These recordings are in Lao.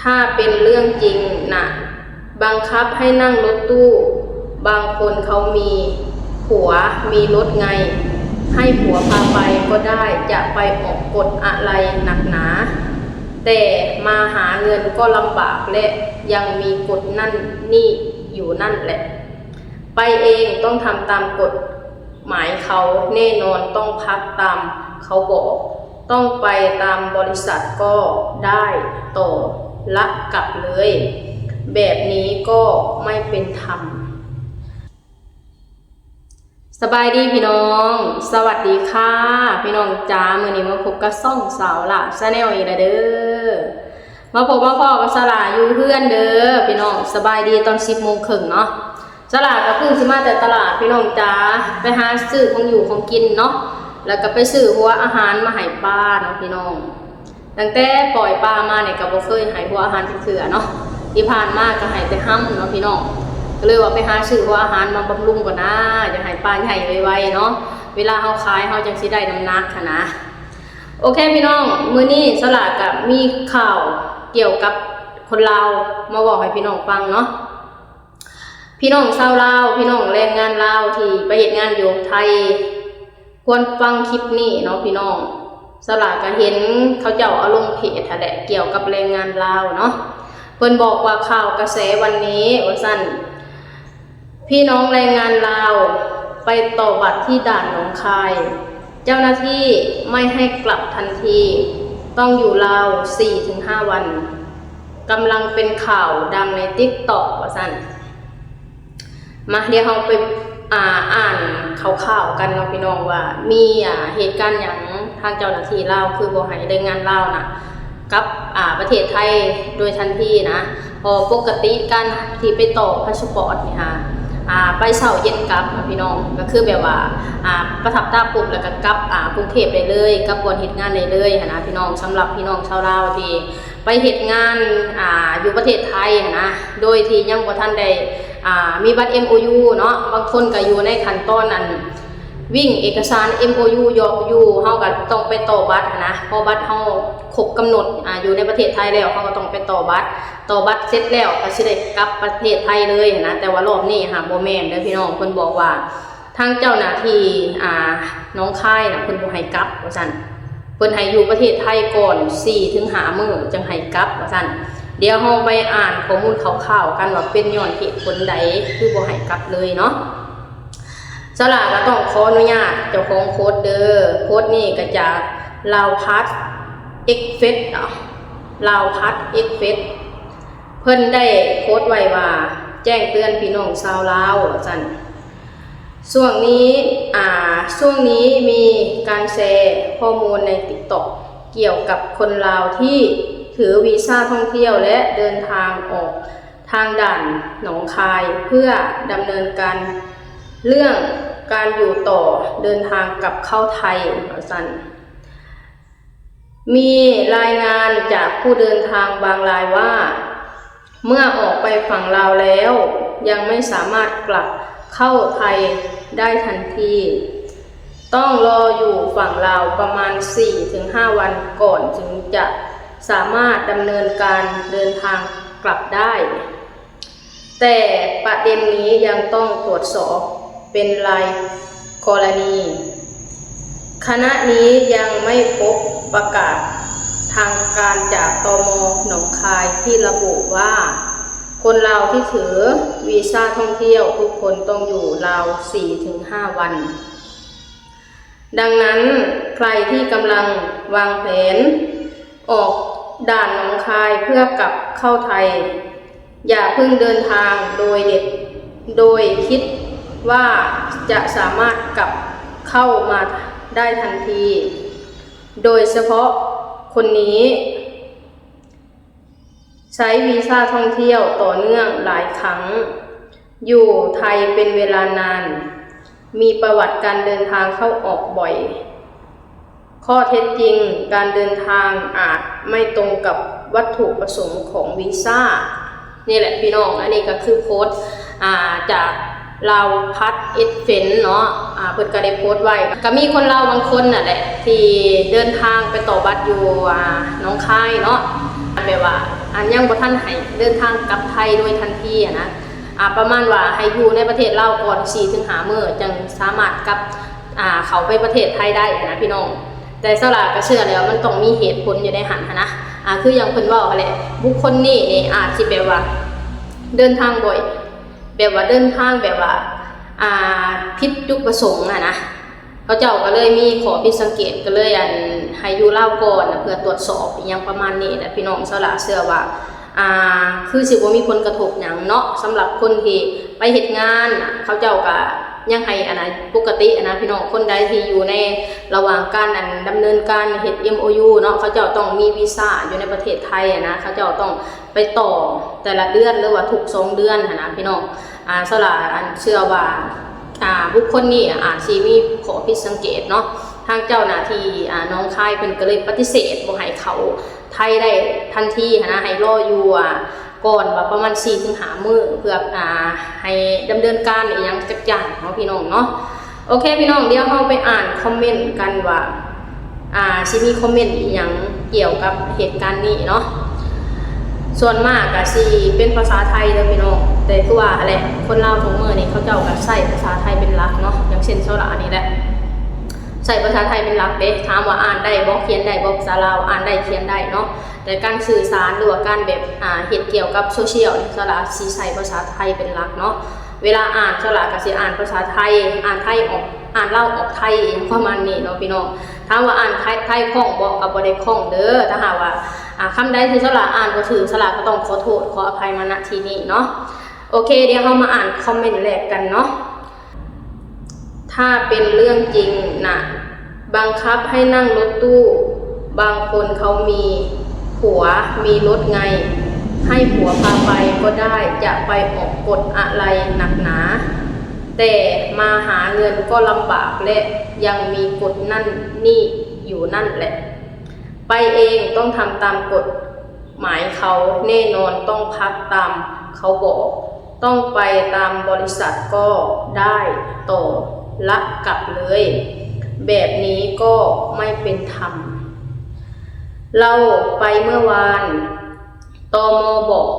ຖ້າເປັນເລື່ອງຈິງນະ ບັງຄັບໃຫ້ນັ່ງລົດຕູ້, ບາງຄົນເຂົາມີຜົວມີລົດໄງ, ໃຫ້ຜົວພາໄປກໍໄດ້, ຈະໄປອອກກົດອະໄລໜັກໜາ. ແຕ່ມາຫາເງິນກໍລຳບາກ ແລະ ຍັງມີກົດນັ້ນນີ້ຢູ່ນັ້ນແຫຼະ. ໄປເອງຕ້ອງທຳຕາມກົດໝາຍເຂົາ, ແນ່ນອນຕ້ອງພັກຕາມເຂົາບອກ, ຕ້ອງໄປຕາມບໍລິສັດກໍໄດ້, ຕໍ່ລະກັບເລີຍ, ແບບນີ້ກໍໄມ່ເປັນທຳ. ສະບາຍດີພີ່ນ້ອງ, ສະຫວັດດີຄ່ະພີ່ນ້ອງຈ໋າ. ມື້ນີ້ມາພົບກັບຊ່ອງສາວຫຼ້າ Channel ອີກແລ້ວເດີ. ມາພົບມາພໍ້ກັບສາວຫຼ້າຢູ່ເຮືອນເດີພີ່ນ້ອງ. ສະບາຍດີຕອນສິບໂມງເຄິ່ງເນາະ. ສາວຫຼ້າກໍເພິ່ງຊິມາແຕ່ຕະຫຼາດພີ່ນ້ອງຈ໋າ, ໄປຫາຊື້ຂອງຢູ່ຂອງກິນເນາະ, ແລ້ວກໍໄປຊື້ຫົວອາຫານມາໃຫ້ປາເນາະພີ່ນ້ອງ. ຕັ້ງແຕ່ປ່ອຍປາມານີ້ກໍບໍ່ເຄີຍໃຫ້ຫົວອາຫານຈັກເທື່ອເນາະ, ທີ່ຜ່ານມາກໍໃຫ້ແຕ່ຮຳເນາະພີ່ນ້ອງ. ກໍເລີຍວ່າໄປຫາຊື້ຫົວອາຫານມາບຳລຸງກ່ອນນາ, ຢາກໃຫ້ປາໃຫຍ່ໄວໆເນາະ, ເວລາເຮົາຂາຍເຮົາຈັ່ງຊິໄດ້ນ້ຳໜັກຫັ້ນນະ. ໂອເຄພີ່ນ້ອງ, ມື້ນີ້ສາວຫຼ້າກໍມີຂ່າວກ່ຽວກັບຄົນລາວມາເວົ້າໃຫ້ພີ່ນ້ອງຟັງເນາະ. ພີ່ນ້ອງຊາວລາວ, ພີ່ນ້ອງແຮງງານລາວທີ່ໄປເຮັດງານຢູ່ໄທ ຄວນຟັງຄລິບນີ້ເນາະພີ່ນ້ອງ. ສາວຫຼ້າກໍເຫັນເຂົາເຈົ້າເອົາລົງເພຈຫັ້ນແຫຼະ ກ່ຽວກັບແຮງງານລາວເນາະ. ເພິ່ນບອກວ່າ ຂ່າວກະແສວັນນີ້ ວ່າຊັ້ນ, ພີ່ນ້ອງແຮງງານລາວໄປຕໍ່ບັດທີ່ດ່ານໜອງຄາຍ, ເຈົ້າໜ້າທີ່ໄມ່ໃຫ້ກັບທັນທີ, ຕ້ອງຢູ່ລາວສີ່ເຖິງຫ້າວັນ. ກຳລັງເປັນຂ່າວດັງໃນ TikTok ວ່າຊັ້ນ. ມາ ດຽວເຮົາໄປ ອ່າ ອ່ານຂ່າວໆກັນເນາະພີ່ນ້ອງ ວ່າມີ ອ່າ ເຫດການຫຍັງ ທາງເຈົ້າໜ້າທີ່ລາວຄືບໍ່ໃຫ້ແຮງງານລາວນະ ກັບ ອ່າ ປະເທດໄທໂດຍທັນທີນະ. ເພາະປົກກະຕິການທີ່ໄປຕໍ່ພາສະປອດນີ້ຫາ ອ່າ ໄປເຊົ້າເຢັນກັບເນາະພີ່ນ້ອງ, ກໍຄືແບບວ່າ ອ່າ ປະທັບຕາປຸບ ແລ້ວກໍກັບ ອ່າ ກຸງເທບໄດ້ເລີຍ, ກັບບ່ອນເຮັດງານໄດ້ເລີຍຫັ້ນນະພີ່ນ້ອງ. ສຳລັບພີ່ນ້ອງຊາວລາວທີ່ ໄປເຮັດງານ ອ່າ ຢູ່ປະເທດໄທຫັ້ນນະ ໂດຍທີ່ຍັງບໍ່ທັນໄດ້ ອ່າ ມີບັດ ເອັມໂອຢູ ເນາະ, ບາງຄົນກໍຢູ່ໃນຂັ້ນຕອນ ອັນ ວິ່ງເອກະສານ ເອັມໂອຢູ ຢູ່ ເຮົາກໍຕ້ອງໄປຕໍ່ບັດຫັ້ນນະ. ພໍບັດເຮົາຄົບກຳນົດ ອ່າ ຢູ່ໃນປະເທດໄທແລ້ວ ເຮົາກໍຕ້ອງໄປຕໍ່ບັດ, ຕໍ່ບັດເສັດແລ້ວກໍຊິໄດ້ກັບປະເທດໄທເລີຍຫັ້ນນະ. ແຕ່ວ່າລອບນີ້ຫາບໍ່ແມ່ນເດີພີ່ນ້ອງ, ເພິ່ນບອກວ່າ ທາງເຈົ້າໜ້າທີ່ ອ່າ ໜອງຄາຍນະ ເພິ່ນບໍ່ໃຫ້ກັບວ່າຊັ້ນ, ເພິ່ນໃຫ້ຢູ່ປະເທດໄທກ່ອນສີ່ເຖິງຫ້າມື້ ຈັ່ງໃຫ້ກັບວ່າຊັ້ນ. ດຽວເຮົາໄປອ່ານຂໍ້ມູນຂ່າວໆກັນວ່າເປັນຍ້ອນເຫດຜົນໃດ ຄືບໍ່ໃຫ້ກັບເລີຍເນາະ. ສາວຫຼ້າກໍຕ້ອງຂໍອະນຸຍາດເຈົ້າຂອງໂພສເດີ, ໂພສນີ້ກໍຈາກ ລາວພັດ ເອັກເຟສ ເນາະ, ລາວພັດ ເອັກເຟສ ເພິ່ນໄດ້ໂພສໄວ້ວ່າ ແຈ້ງເຕືອນພີ່ນ້ອງຊາວລາວ ວ່າຊັ້ນ. ຊ່ວງນີ້ ອ່າ ຊ່ວງນີ້ມີການແຊຂໍ້ມູນໃນ TikTok ກ່ຽວກັບຄົນລາວທີ່ຖືວີຊາທ່ອງທ່ຽວ ແລະ ເດີນທາງອອກທາງດ່ານໜອງຄາຍ ເພື່ອດຳເນີນການເລື່ອງການຢູ່ຕໍ່ ເດີນທາງກັບເຂົ້າໄທ ວ່າຊັ້ນ. ມີລາຍງານຈາກຜູ້ເດີນທາງບາງລາຍວ່າ ເມື່ອອອກໄປຝັ່ງລາວແລ້ວ ຍັງໄມ່ສາມາດກັບເຂົ້າໄທໄດ້ທັນທີ, ຕ້ອງລໍຢູ່ຝັ່ງລາວປະມານສີ່ເຖິງຫ້າວັນກ່ອນ ຈຶ່ງຈະສາມາດດຳເນີນການເດີນທາງກັບໄດ້. ແຕ່ປະເດັນນີ້ຍັງຕ້ອງກວດສອບເປັນລາຍກໍລະນີ. ຂະນະນີ້ຍັງໄມ່ພົບປະກາດທາງການຈາກ ຕມ ໜອງຄາຍ ທີ່ລະບຸວ່າ ຄົນລາວທີ່ຖືວີຊາທ່ອງທ່ຽວທຸກຄົນຕ້ອງຢູ່ລາວສີ່ເຖິງຫ້າວັນ. ດັ່ງນັ້ນ, ໃຜທີ່ກຳລັງວາງແຜນອອກດ່ານໜອງຄາຍເພື່ອກັບເຂົ້າໄທ, ຢ່າເພິ່ງເດີນທາງໂດຍເດັດ ໂດຍຄິດວ່າຈະສາມາດກັບເຂົ້າມາໄດ້ທັນທີ, ໂດຍສະເພາະຄົນນີ້ ໃຊ້ວີຊາທ່ອງທ່ຽວຕໍ່ເນື່ອງຫຼາຍຄັ້ງ, ຢູ່ໄທເປັນເວລານານ, ມີປະຫວັດການເດີນທາງເຂົ້າອອກບ່ອຍ. ຂໍ້ເທັດຈິງ, ການເດີນທາງອາດໄມ່ຕົງກັບວັດຖຸປະສົງຂອງວີຊາ. ນີ້ແຫຼະພີ່ນ້ອງ, ອັນນີ້ກໍຄືໂພສ ອ່າ ຈາກ ລາວພັດ ເອັກເຟສ ເນາະ, ອ່າ ເພິ່ນກໍໄດ້ໂພສໄວ້. ກໍມີຄົນລາວບາງຄົນນັ້ນແຫຼະ ທີ່ເດີນທາງໄປຕໍ່ບັດຢູ່ ອ່າ ໜອງຄາຍເນາະ, ແບບວ່າ ອັນຍັງບໍ່ທັນໃຫ້ເດີນທາງກັບໄທໂດຍທັນທີຫັ້ນນະ ອາ ປະມານວ່າໃຫ້ຢູ່ໃນປະເທດລາວກ່ອນສີ່ເຖິງຫ້າມື້ ຈັ່ງສາມາດກັບ ອາ ເຂົ້າໄປປະເທດໄທໄດ້ຫັ້ນນະພີ່ນ້ອງ. ແຕ່ສາວຫຼ້າກໍເຊື່ອແລ້ວ ມັນຕ້ອງມີເຫດຜົນຢູ່ໃນຫັ້ນຫັ້ນນະ ອາ ຄືຢ່າງເພິ່ນເວົ້າຫັ້ນແຫຼະ ບຸກຄົນນີ້ນີ້ອາດຊິແບບວ່າເດີນທາງບໍ່ ແບບວ່າເດີນທາງແບບວ່າ ອາ ຜິດຈຸດປະສົງຫັ້ນນະ. ເຂົາເຈົ້າກໍເລີຍມີຂໍ້ຜິດສັງເກດ ກໍເລີຍ ອັນ ໃຫ້ຢູ່ລາວກ່ອນ ເພື່ອຕວດສອບອີ່ຫຍັງປະມານນີ້ແຫຼະພີ່ນ້ອງ. ສາວຫຼ້າເຊື່ອວ່າ ອາ ຄືຊິບໍ່ມີຜົນກະທົບຫຍັງເນາະ ສຳລັບຄົນທີ່ໄປເຮັດງານ ເຂົາເຈົ້າກໍຍັງໃຫ້ ອັນນະ ປົກກະຕິຫັ້ນນະພີ່ນ້ອງ. ຄົນໃດທີ່ຢູ່ໃນລະຫວ່າງການ ອັນ ດຳເນີນການເຮັດ ເອັມໂອຢູ ເນາະ ເຂົາເຈົ້າຕ້ອງມີວີຊາຢູ່ໃນປະເທດໄທຫັ້ນນະ ເຂົາເຈົ້າຕ້ອງໄປຕໍ່ແຕ່ລະເດືອນ ຫຼືວ່າທຸກສອງເດືອນຫັ້ນນະພີ່ນ້ອງ. ອາ ສາວຫຼ້າ ອັນ ເຊື່ອວ່າ ອາ ບຸກຄົນນີ້ອາດຊິມີຂໍ້ຜິດສັງເກດເນາະ ທາງເຈົ້າໜ້າທີ່ ອາ ໜອງຄາຍເພິ່ນກໍເລີຍປະຕິເສດບໍ່ໃຫ້ເຂົ້າໄທໄດ້ທັນທີຫັ້ນນະ ໃຫ້ລໍຢູ່ ອາ ກ່ອນວ່າປະມານສີ່ເຖິງຫ້າມື້ ເພື່ອ ອາ ໃຫ້ດຳເນີນການອີ່ຫຍັງຈັກຢ່າງເນາະພີ່ນ້ອງເນາະ. ໂອເຄພີ່ນ້ອງ ດຽວເຮົາໄປອ່ານຄອມເມັນກັນວ່າ ອາ ຊິມີຄອມເມັນອີ່ຫຍັງກ່ຽວກັບເຫດການນີ້ເນາະ. ສ່ວນມາກກະຊິເປັນພາສາໄທເດີພີ່ນ້ອງ ແຕ່ຄືວ່າຫັ້ນແຫຼະ ຄົນລາວທຸກມື້ນີ້ເຂົາເຈົ້າກະໃຊ້ພາສາໄທເປັນຫຼັກເນາະ. ຢ່າງເຊັ່ນສາວຫຼ້ານີ້ແຫຼະ ໃຊ້ພາສາໄທເປັນຫຼັກເດ້. ຖາມວ່າອ່ານໄດ້ບໍ່ ຂຽນໄດ້ບໍ່ ພາສາລາວ ອ່ານໄດ້ຂຽນໄດ້ເນາະ ແຕ່ການສື່ສານ ຫຼືວ່າການແບບ ອາ ເຮັດກ່ຽວກັບໂຊຊຽວນີ້ ສາວຫຼ້າຊິໃຊ້ພາສາໄທເປັນຫຼັກເນາະ. ເວລາອ່ານ ສາວຫຼ້າກະຊິອ່ານພາສາໄທ ອ່ານໄທອອກ ອ່ານລາວອອກໄທ ປະມານນີ້ເນາະພີ່ນ້ອງ. ຖາມວ່າອ່ານໄທ ໄທຄ່ອງບໍ່ ກໍບໍ່ໄດ້ຄ່ອງເດີ. ຖ້າຫາກວ່າ ອາ ຄຳໃດທີ່ສາວຫຼ້າອ່ານບໍ່ຖືກ ສາວຫຼ້າກໍຕ້ອງຂໍໂທດຂໍອະໄພມາ ນະ ທີ່ນີ້ເນາະ. ໂອເຄ ດຽວເຮົາມາອ່ານຄອມເມັນແລກກັນເນາະ. ຖ້າເປັນເລື່ອງຈິງນະ ບັງຄັບໃຫ້ນັ່ງລົດຕູ້ ບາງຄົນເຂົາມີຜົວມີລົດໄງ ໃຫ້ຜົວພາໄປກໍໄດ້ ຈະໄປອອກກົດອະໄລໜັກໜາ ແຕ່ມາຫາເງິນກໍລຳບາກ ແລະ ຍັງມີກົດນັ້ນນີ້ຢູ່ນັ້ນແຫຼະ. ໄປເອງຕ້ອງທຳຕາມກົດໝາຍເຂົາ ແນ່ນອນຕ້ອງພັກຕາມເຂົາບອກ ຕ້ອງໄປຕາມບໍລິສັດກໍໄດ້ ຕໍ່ລະກັບເລີຍ ແບບນີ້ກໍໄມ່ເປັນທຳ. ເຮົາໄປເມື່ອວານ ຕມ ບອກ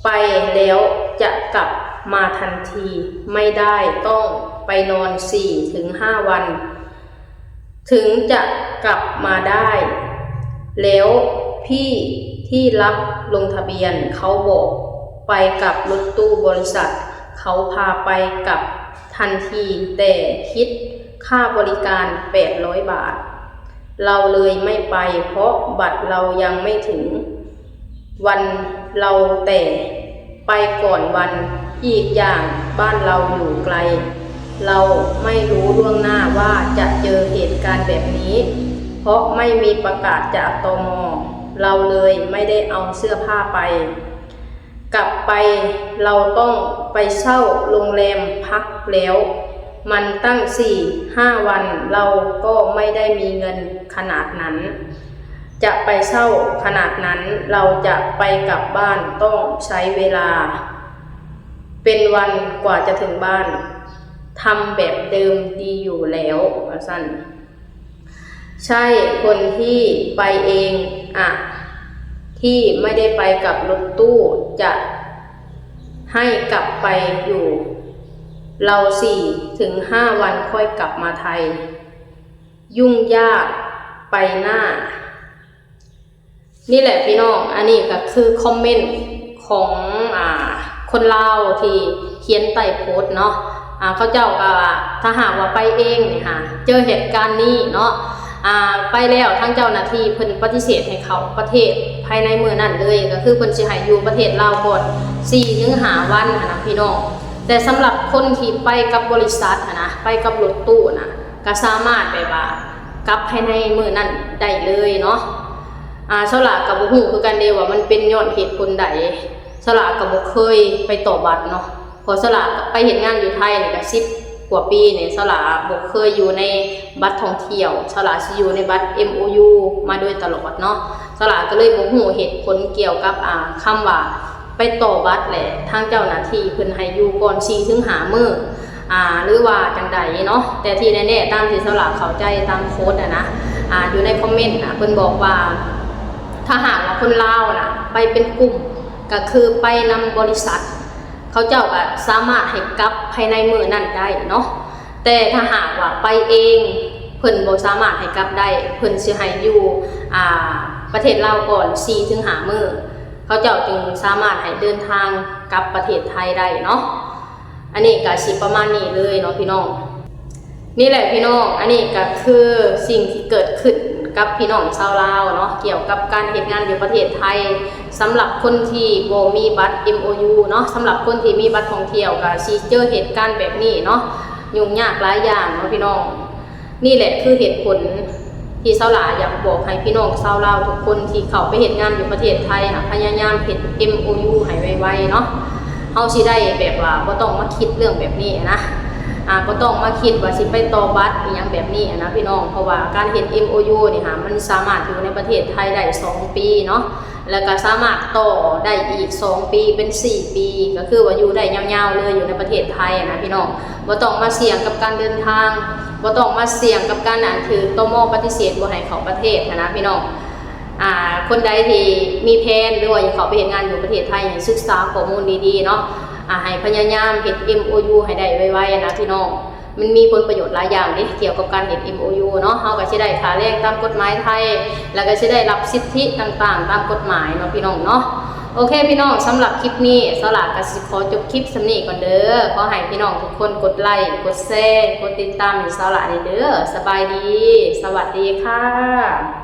ໄປແລ້ວຈະກັບມາທັນທີ ໄມ່ໄດ້ ຕ້ອງໄປນອນສີ່ເຖິງຫ້າວັນ ເຖິງຈະກັບມາໄດ້. ແລ້ວພີ່ທີ່ຮັບລົງທະບຽນເຂົາບອກໄປກັບລົດຕູ້ບໍລິສັດ ເຂົາພາໄປກັບທັນທີ ແຕ່ຄິດຄ່າບໍລິການແປດຮ້ອຍບາດ. ເຮົາເລີຍໄມ່ໄປ ເພາະບັດເຮົາຍັງໄມ່ເຖິງວັນເຮົາແຕ່ ໄປກ່ອນວັນ. ອີກຢ່າງບ້ານເຮົາຢູ່ໄກ ເຮົາໄມ່ຮູ້ລ່ວງໜ້າວ່າຈະເຈີເຫດການແບບນີ້ ເພາະໄມ່ມີປະກາດຈາກ ຕມ ເຮົາເລີຍໄມ່ໄດ້ເອົາເສື້ອຜ້າໄປ. ກັບໄປເຮົາຕ້ອງໄປເຊົ່າໂຮງແຮມພັກ ແລ້ວມັນຕັ້ງສີ່ຫ້າວັນ ເຮົາກໍໄມ່ໄດ້ມີເງິນຂະໜາດນັ້ນ ຈະໄປເຊົ່າຂະໜາດນັ້ນ ເຮົາຈະໄປກັບບ້ານຕ້ອງໃຊ້ເວລາເປັນວັນກວ່າຈະເຖິງບ້ານ. ທຳແບບເດີມດີຢູ່ແລ້ວ ວ່າຊັ້ນ. ໃຊ່ ຄົນທີ່ໄປເອງອະ ທີ່ໄມ່ໄດ້ໄປກັບລົດຕູ້ ຈະໃຫ້ກັບໄປຢູ່ລາວສີ່ເຖິງຫ້າວັນ ຄ່ອຍກັບມາໄທ. ຫຍຸ້ງຍາກໄປໜ້າ. ນີ້ແຫຼະພີ່ນ້ອງ ອັນນີ້ກໍຄືຄອມເມັນຂອງ ອາ ຄົນລາວທີ່ຂຽນໃຕ້ໂພສເນາະ. ອາ ເຂົາເຈົ້າກໍວ່າ ຖ້າຫາກວ່າໄປເອງນີ້ຫາ ເຈີເຫດການນີ້ເນາະ ອາ ໄປແລ້ວທາງເຈົ້າໜ້າທີ່ເພິ່ນປະຕິເສດໃຫ້ເຂົ້າປະເທດພາຍໃນມື້ນັ້ນເລີຍ ກໍຄືເພິ່ນຊິໃຫ້ຢູ່ປະເທດລາວກ່ອນສີ່ເຖິງຫ້າວັນຫັ້ນນະພີ່ນ້ອງ. ແຕ່ສຳລັບຄົນທີ່ໄປກັບບໍລິສັດຫັ້ນນະ ໄປກັບລົດຕູ້ນະ ກໍສາມາດແບບວ່າກັບພາຍໃນມື້ນັ້ນໄດ້ເລີຍເນາະ. ອາ ສາວຫຼ້າກໍບໍ່ຮູ້ຄືກັນເດ້ວ່າມັນເປັນຍ້ອນເຫດຜົນໃດ. ສາວຫຼ້າກໍບໍ່ເຄີຍໄປຕໍ່ບັດເນາະ ເພາະສາວຫຼ້າໄປເຮັດງານຢູ່ໄທນີ້ກໍສິບກວ່າປີນີ້ ສາວຫຼ້າບໍ່ເຄີຍຢູ່ໃນບັດທ່ອງທ່ຽວ. ສາວຫຼ້າຊິຢູ່ໃນບັດ ເອັມໂອຢູ ມາໂດຍຕະຫຼອດເນາະ. ສາວຫຼ້າກໍເລີຍບໍ່ຮູ້ເຫດຜົນກ່ຽວກັບ ອາ ຄຳວ່າ ໄປຕໍ່ບັດ ແລະ ທາງເຈົ້າໜ້າທີ່ເພິ່ນໃຫ້ຢູ່ກ່ອນສີ່ເຖິງຫ້າມື້ ອາ ຫຼືວ່າຈັ່ງໃດເນາະ. ແຕ່ທີ່ແນ່ໆ ຕາມທີ່ສາວຫຼ້າເຂົ້າໃຈຕາມໂພສຫັ້ນນະ ອາ ຢູ່ໃນຄອມເມັນນະ ເພິ່ນບອກວ່າ ຖ້າຫາກວ່າຄົນລາວນະ ໄປ ໄປເປັນກຸ່ມ ກໍຄືໄປນຳບໍລິສັດ ເຂົາເຈົ້າກໍສາມາດໃຫ້ກັບພາຍໃນມື້ນັ້ນໄດ້ເນາະ. ແຕ່ຖ້າຫາກວ່າໄປເອງ ເພິ່ນບໍ່ສາມາດໃຫ້ກັບໄດ້ ເພິ່ນຊິໃຫ້ຢູ່ ອ່າ ປະເທດລາວກ່ອນ ສີ່ເຖິງຫ້າມື້ ເຂົາເຈົ້າຈຶ່ງສາມາດໃຫ້ເດີນທາງກັບປະເທດໄທໄດ້ເນາະ. ອັນນີ້ກໍຊິປະມານນີ້ເລີຍເນາະພີ່ນ້ອງ. ນີ້ແຫຼະພີ່ນ້ອງ ອັນນີ້ກໍຄືສິ່ງທີ່ເກີດຂຶ້ນກັບພີ່ນ້ອງຊາວລາວເນາະ ກ່ຽວກັບການເຮັດງານຢູ່ປະເທດໄທ ສຳລັບຄົນທີ່ບໍ່ມີບັດ ເອັມໂອຢູ ເນາະ. ສຳລັບຄົນທີ່ມີບັດທ່ອງທ່ຽວກໍຊິເຈີເຫດການແບບນີ້ເນາະ ຫຍຸ້ງຍາກຫຼາຍຢ່າງເນາະພີ່ນ້ອງ. ນີ້ແຫຼະຄືເຫດຜົນທີ່ສາວຫຼ້າຢາກບອກໃຫ້ພີ່ນ້ອງຊາວລາວທຸກຄົນທີ່ເຂົ້າໄປເຮັດງານຢູ່ປະເທດໄທນະ ພະຍາຍາມເຮັດ ເອັມໂອຢູ ໃຫ້ໄວໆເນາະ. ເຮົາຊິໄດ້ແບບວ່າບໍ່ຕ້ອງມາຄິດເລື່ອງແບບນີ້ນະ ອ່າ ບໍ່ຕ້ອງມາຄິດວ່າຊິໄປຕໍ່ບັດອີ່ຫຍັງແບບນີ້ນະພີ່ນ້ອງ. ເພາະວ່າການເຮັດ ເອັມໂອຢູ ນີ້ຫາ ມັນສາມາດຢູ່ໃນປະເທດໄທໄດ້ສອງປີເນາະ ແລ້ວກໍສາມາດຕໍ່ໄດ້ອີກສອງປີເປັນສີ່ປີ ກໍຄືວ່າຢູ່ໄດ້ຍາວໆເລີຍ ຢູ່ໃນປະເທດໄທນະພີ່ນ້ອງ. ບໍ່ຕ້ອງມາສ່ຽງກັບການເດີນທາງ ບໍ່ຕ້ອງມາສ່ຽງກັບການ ອັນ ຖືກ ຕມ ປະຕິເສດບໍ່ໃຫ້ເຂົ້າປະເທດຫັ້ນນະພີ່ນ້ອງ. ອ່າ ຄົນໃດທີ່ມີແພນ ຫຼືວ່າຢາກເຂົ້າໄປເຮັດງານຢູ່ປະເທດໄທ ໃຫ້ສຶກສາຂໍ້ມູນດີໆເນາະ. ອ່າ ໃຫ້ພະຍາຍາມເຮັດ ເອັມໂອຢູ ໃຫ້ໄດ້ໄວໆນະພີ່ນ້ອງ. ມັນມີຜົນປະໂຫຍດຫຼາຍຢ່າງເດ້ ກ່ຽວກັບການເຮັດ ເອັມໂອຢູ ເນາະ. ເຮົາກໍຊິໄດ້ຄ່າແຮງຕາມກົດໝາຍໄທ ແລ້ວກໍຊິໄດ້ຮັບສິດທິຕ່າງໆຕາມກົດໝາຍເນາະພີ່ນ້ອງເນາະ. ໂອເຄພີ່ນ້ອງ ສຳລັບຄລິບນີ້ ສາວຫຼ້າກໍຊິຂໍຈົບຄລິບສ່ຳນີ້ກ່ອນເດີ. ຂໍໃຫ້ພີ່ນ້ອງທຸກຄົນກົດໄລ ກົດແຊ ກົດຕິດຕາມໃຫ້ສາວຫຼ້າແດ່ເດີ. ສະບາຍດີ ສະຫວັດດີຄ່ະ.